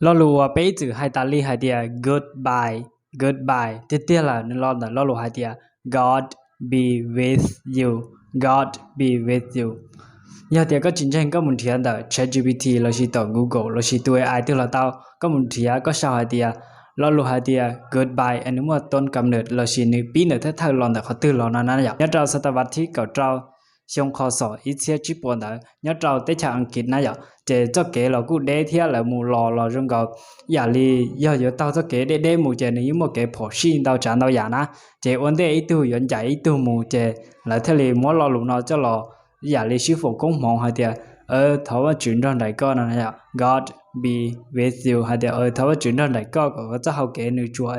Lo lus uas peb ib txwm hais tas li hais tias goodbye, goodbye tiag tiag lawm nws los ntawm lo lus hais tias God be with you, God be with you. Yog tias koj tsis ntseeg koj mus nrhiav ntawm ChatGPT lossis tom Google lossis tus A I twg los tau, koj mus nrhiav koj sau hais tias lo lus hais tias goodbye es nws muaj tốn cập nhật lossis nws pib nws thawj thawj los ntawm qhov twg los no na yom. Nyob rau xav tas vas thib kaum rau xyoo kho xom ib txhiab tsib puas ntawd nyob rau teb chaws Askiv na yom, ces txoj kev los kuj deb thiab lawv mus los los zoo nkaus yam li yog yuav taug txoj kev deb deb mus ces nws yeej muaj kev phom sij ntau tsav ntau yam na. Ces ua ntej ib tug yuav ncaim ib tug mus ces lawv thiaj li muab lo lus no coj los yam li sib foom koob hmoov hais tias thov Vajtswv nrog nraim koj no, God be with you, hais tias thov Vajtswv nrog nraim koj kom koj txoj hau kev nws tsuas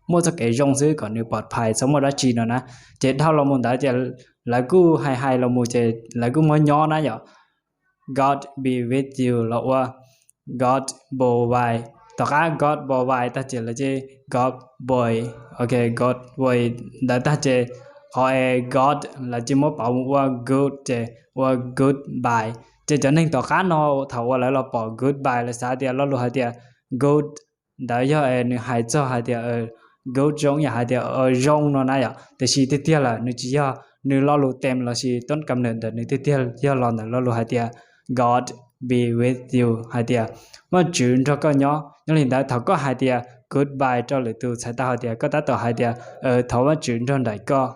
muaj txoj kev zoo xwb, kom nws pov phais txhob muaj dab tsi no na. Ces dhau los mus ntawd ces lawv kuj hais hais los mus ces lawv kuj muab nyob na yom. God be with you los ua God bye bye. Tom qab God bye bye tag ces lawv cia li God bye, ok, God bye ntawd tag ces qhov es God lawv cia li muab pauv mus ua good ces ua goodbye. Ces cov neeg tom qab no thaum uas lawv los pom goodbye lawv xav tias lo lus hais tias good ntawd yog nws hais txog hais tias good zoo yam hais tias zoo no na yom, tiam sis tiag tiag lawm nws tsis yog, nws lo lus tem lossis tốn cập nhật ntawm nws tiag tiag yog los ntawm lo lus hais tias God be with you, hais tias Vajtswv nrog koj nyob. Yog li ntawd thaum koj hais tias goodbye rau lwm tus txhais tau hais tias koj tab tom hais tias thov Vajtswv nrog nraim koj.